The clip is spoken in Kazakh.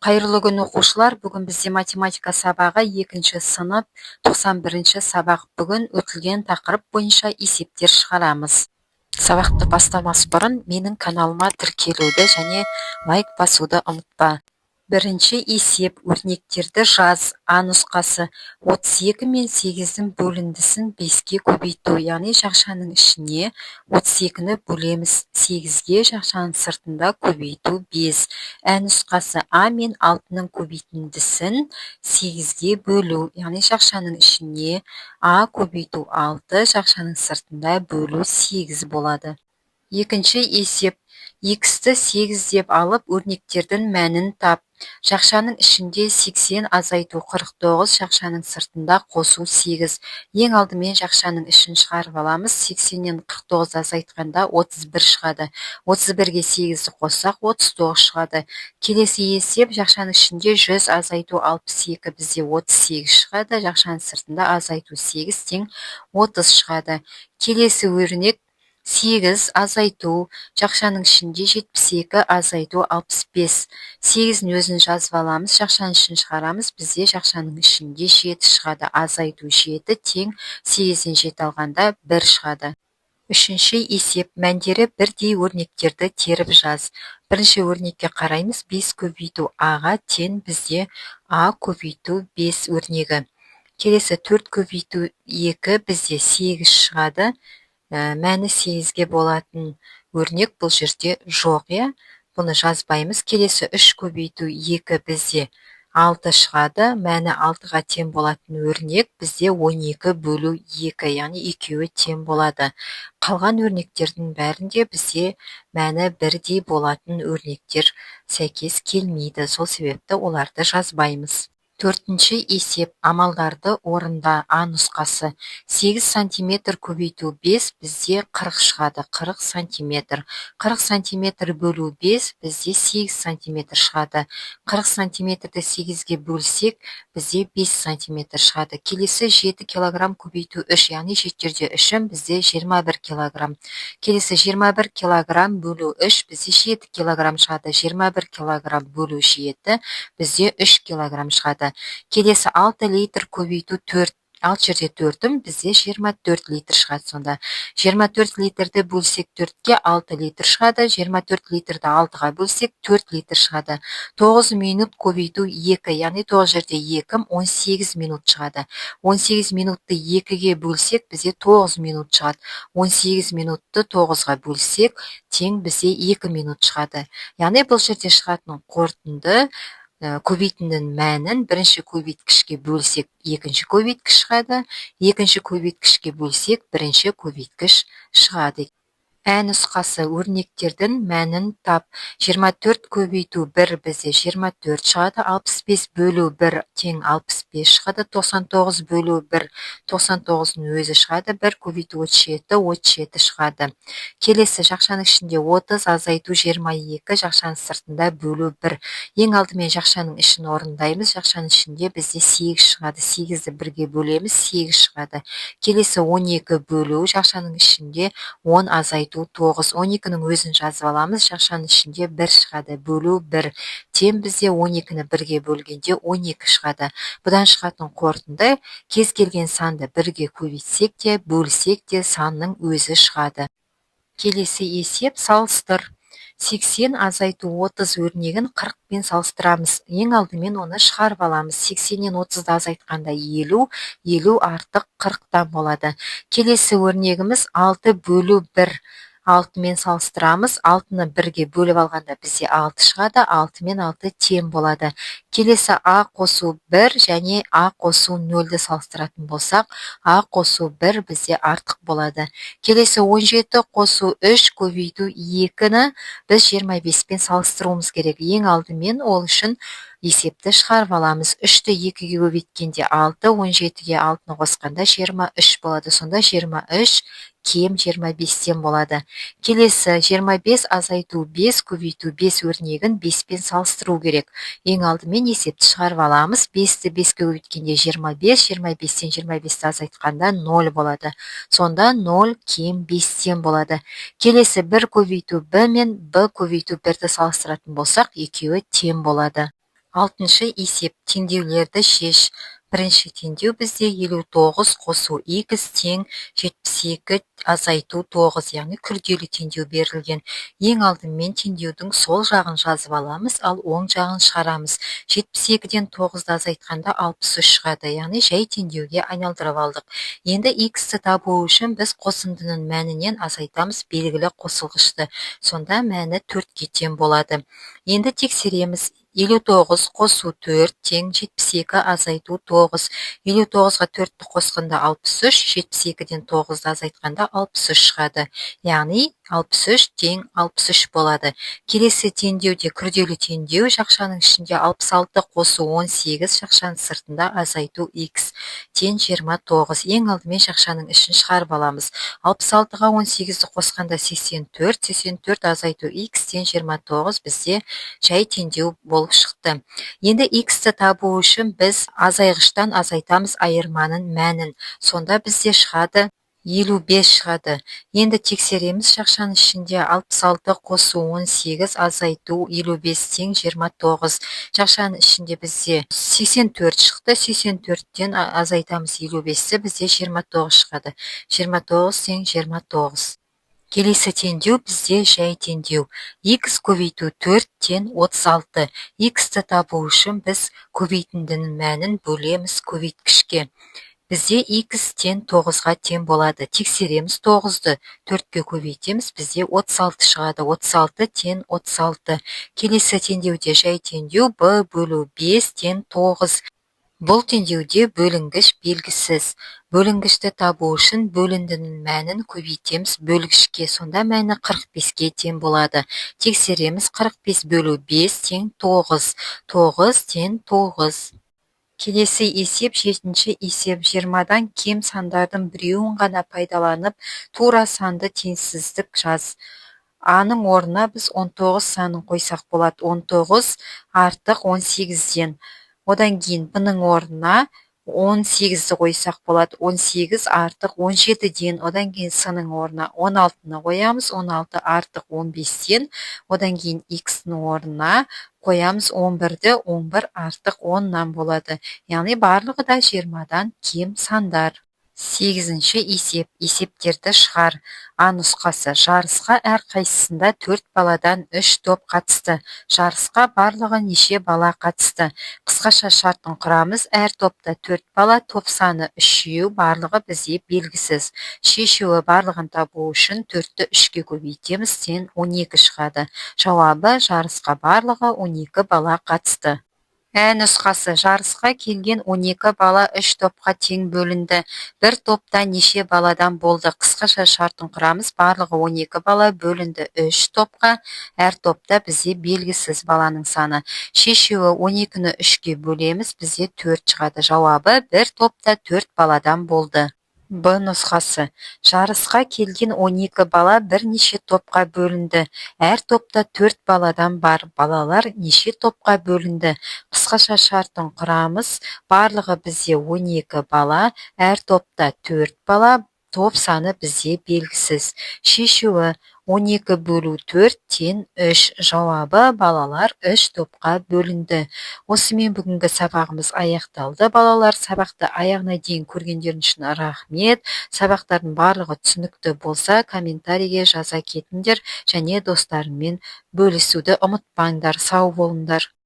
Қайырлы күн, оқушылар! Бүгін бізде математика сабағы, екінші сынып, 91-ші сабақ. Бүгін өтілген тақырып бойынша есептер шығарамыз. Сабақты бастамас бұрын менің каналыма тіркелуді және лайк басуды ұмытпа. Бірінші есеп: өрнектерді жаз. А нұсқасы: 32 мен 8-дің бөліндісін 5-ке көбейту, яғни жақшаның ішіне 32-ні бөлеміз 8-ге, жақшаның сыртында көбейту 5. Ә нұсқасы: а мен 6-ның көбейтіндісін 8-ге бөлу, яғни жақшаның ішіне а көбейту 6, жақшаның сыртында бөлу 8 болады. Екінші есеп: х-ті 8 деп алып, өрнектердің мәнін тап. Жақшаның ішінде 80 азайту 49, жақшаның сыртында қосу 8. Ең алдымен жақшаның ішін шығарып аламыз. 80-нен 49-ды азайтқанда 31 шығады. 31-ге 8-ді қоссақ, 39 шығады. Келесі есеп: жақшаның ішінде 100 азайту 62, бізде 38 шығады, жақшаның сыртында азайту 8 тең 30 шығады. Келесі өрнек: 8 азайту жақшаның ішінде 72 азайту 65. 8-дің өзін жазып аламыз, жақшаның ішін шығарамыз. Бізде жақшаның ішінде 7 шығады. Азайту 7 тең 8-ден 7 алғанда 1 шығады. Үшінші есеп: мәндері бірдей өрнектерді теріп жаз. Бірінші өрнекке қараймыз: 5 көбейту а-ға тең бізде а көбейту 5 өрнегі. Келесі 4 көбейту 2, бізде 8 шығады. Мәні 8-ге болатын өрнек бұл жерде жоқ, иә, бұны жазбаймыз. Келесі 3 көбейту 2, бізде 6 шығады. Мәні 6-ға тең болатын өрнек бізде 12 бөлу 2, яғни екеуі тең болады. Қалған өрнектердің бәрінде бізде мәні бірдей болатын өрнектер сәйкес келмейді, сол себепті оларды жазбаймыз. Төртінші есеп: амалдарды орында. А нұсқасы: 8 сантиметр көбейту 5, бізде 40 шығады, 40 сантиметр. 40 сантиметр бөлу 5, бізде 8 сантиметр шығады. 40 сантиметрді 8-ге бөлсек, бізде 5 сантиметр шығады. Келесі 7 килограмм көбейту 3, яғни 7 жерде 3, бізде 21 килограмм. Келесі 21 килограмм бөлу 3, бізде 7 килограмм шығады. 21 килограмм бөлу 7, бізде 3 килограмм шығады. Келесі 6 литр көбейту 4, 6 жерде төртім, бізде 24 литр шығады. Сонда 24 литрді бөлсек 4-ке, 6 литр шығады. 24 литрді 6-ға бөлсек, 4 литр шығады. 9 минут көбейту 2, яғни 9 жерде 2, 18 минут шығады. 18 минутты 2-ге бөлсек, бізде 9 минут шығады. 18 минутты 9-ға бөлсек, тең бізде 2 минут шығады. Яғни бұл жерде шығатын қорытынды: көбейтіндінің мәнін бірінші көбейткішке бөлсек, екінші көбейткіш шығады, екінші көбейткішке бөлсек, бірінші көбейткіш шығады. Ә нұсқасы: өрнектердің мәнін тап. 24 көбейту 1, бізде 24 шығады. 65 бөлу 1 тең 65 шығады. 99 бөлу 1, 99-дың өзі шығады. 1 көбейту 37, 37 шығады. Келесі жақшаның ішінде 30 азайту 22, жақшаның сыртында бөлу 1. Ең алдымен жақшаның ішін орындаймыз. Жақшаның ішінде бізде 8 шығады. 8-ді 1-ге бөлеміз, 8 шығады. Келесі 12 бөлу жақшаның ішінде 10 азайту 9. 12-нің өзін жазып аламыз, жақшаның ішінде 1 шығады, бөлу 1 тең бізде 12-ні 1-ге бөлгенде 12 шығады. Бұдан шығатын қорытынды: кез келген санды 1-ге көбейтсек те, бөлсек те, санның өзі шығады. Келесі есеп: салыстыр. 80 азайту 30 өрнегін 40-пен салыстырамыз. Ең алдымен оны шығарып аламыз. 80-нен 30-ды азайтқанда 50, 50 артық 40-тан болады. Келесі өрнегіміз: 6 бөлу 1, 6-мен салыстырамыз. 6-ны 1-ге бөліп алғанда, бізде 6 шығады. 6 мен 6 тең болады. Келесі а қосу 1 және а қосу 0-ді салыстыратын болсақ, а қосу 1 бізде артық болады. Келесі 17 қосу 3 көбейту 2-ні біз 25-пен салыстыруымыз керек. Ең алдымен ол үшін есепті шығарып аламыз. 3-ті 2-ге көбейткенде 6, 17-ге 6-ны қосқанда 23 болады. Сонда 23 кем 25-тен болады. Келесі 25 азайту 5 көбейту 5 өрнегін 5-пен салыстыру керек. Ең алдымен есепті шығарып аламыз. 5-ті 5-ке көбейткенде 25, 25-тен 25-ті азайтқанда 0 болады. Сонда 0 кем 5-тен болады. Келесі 1 көбейту b мен b көбейту 1-ді салыстыратын болсақ, екеуі тең болады. Алтыншы есеп. Теңдеулерді шеш. Бірінші теңдеу бізде 59 қосу х тең 72 азайту 9, яғни күрделі теңдеу берілген. Ең алдымен теңдеудің сол жағын жазып аламыз, ал оң жағын шығарамыз. 72-ден 9-ды азайтқанда 63 шығады, яғни жай теңдеуге айналдырып алдық. Енді х-ті табу үшін біз қосындының мәнінен азайтамыз белгілі қосылғышты. Сонда мәні 4-ке тең болады. Енді тексереміз. 59 қосу 4 тең 72 азайту 9. 59-ға 4-ті қосқанда 63, 72-ден 9-ды азайтқанда 63 шығады. Яғни 63 тең 63 болады. Келесі теңдеуде күрделі теңдеу, жақшаның ішінде 66 қосу 18, жақшаның сыртында азайту х тең 29. Ең алдымен жақшаның ішін шығарып аламыз. 66-ға 18-ді қосқанда 84, 84 азайту х тең 29 бізде жай теңдеу болып шықты. Енді х-ті табу үшін біз азайғыштан азайтамыз айырманың мәнін. Сонда бізде шығады 55 шығады. Енді тексереміз, жақшаның ішінде 66 қосу 18 азайту 55 тең 29. Жақшаның ішінде бізде 84 шықты. 84-тен азайтамыз 55-ті, бізде 29 шығады. 29 тең 29. Келесі теңдеу бізде жай теңдеу. Х көбейту 4 тең 36. Х-ті табу үшін біз көбейтіндінің мәнін бөлеміз көбейткішке. Бізде х тең 9-ға тең болады. Тексереміз, 9-ды 4-ке көбейтеміз, бізде 36 шығады. 36 тең 36. Келесі теңдеуде жай теңдеу, b бөлу 5 тең 9. Бұл теңдеуде бөлінгіш белгісіз. Бөлінгішті табу үшін бөліндінің мәнін көбейтеміз бөлгішке. Сонда мәні 45-ке тең болады. Тексереміз, 45 бөлу 5 тең 9. 9 тең 9. Келесі есеп, жетінші есеп. 20-дан кем сандардың біреуін ғана пайдаланып, тура санды теңсіздік жаз. А-ның орнына біз 19 санын қойсақ болады. 19 артық 18-ден. Одан кейін б-ның орнына 18-ді қойсақ болады. 18 артық 17-ден. Одан кейін с-ның орнына 16-ны қоямыз. 16 артық 15-тен. Одан кейін х-ның орнына қоямыз 11-ді, 11 артық 10-нан болады. Яғни барлығы да 20-дан кем сандар. Сегізінші есеп. Есептерді шығар. А нұсқасы. Жарысқа әрқайсысында төрт баладан үш топ қатысты. Жарысқа барлығы неше бала қатысты? Қысқаша шартын құрамыз. Әр топта төрт бала, топ саны үшеу, барлығы бізде белгісіз. Шешуі: барлығын табу үшін төртті үшке көбейтеміз, тең 12 шығады. Жауабы: жарысқа барлығы 12 бала қатысты. Ә нұсқасы. Жарысқа келген 12 бала үш топқа тең бөлінді. Бір топта неше баладан болды? Қысқаша шартын құрамыз. Барлығы 12 бала бөлінді үш топқа. Әр топта бізде белгісіз баланың саны. Шешуі: 12-ні үшке бөлеміз, бізде 4 шығады. Жауабы: бір топта 4 баладан болды. Б нұсқасы. Жарысқа келген 12 бала бірнеше топқа бөлінді. Әр топта төрт баладан бар. Балалар неше топқа бөлінді? Қысқаша шартын құрамыз. Барлығы бізде 12 бала, әр топта төрт бала, топ саны бізде белгісіз. Шешуі: 12 бөлу 4 тең 3. Жауабы: балалар үш топқа бөлінді. Осымен бүгінгі сабағымыз аяқталды, балалар. Сабақты аяғына дейін көргендерің үшін рахмет. Сабақтардың барлығы түсінікті болса, комментарийге жаза кетіңдер және достарыңмен бөлісуді ұмытпаңдар. Сау болыңдар.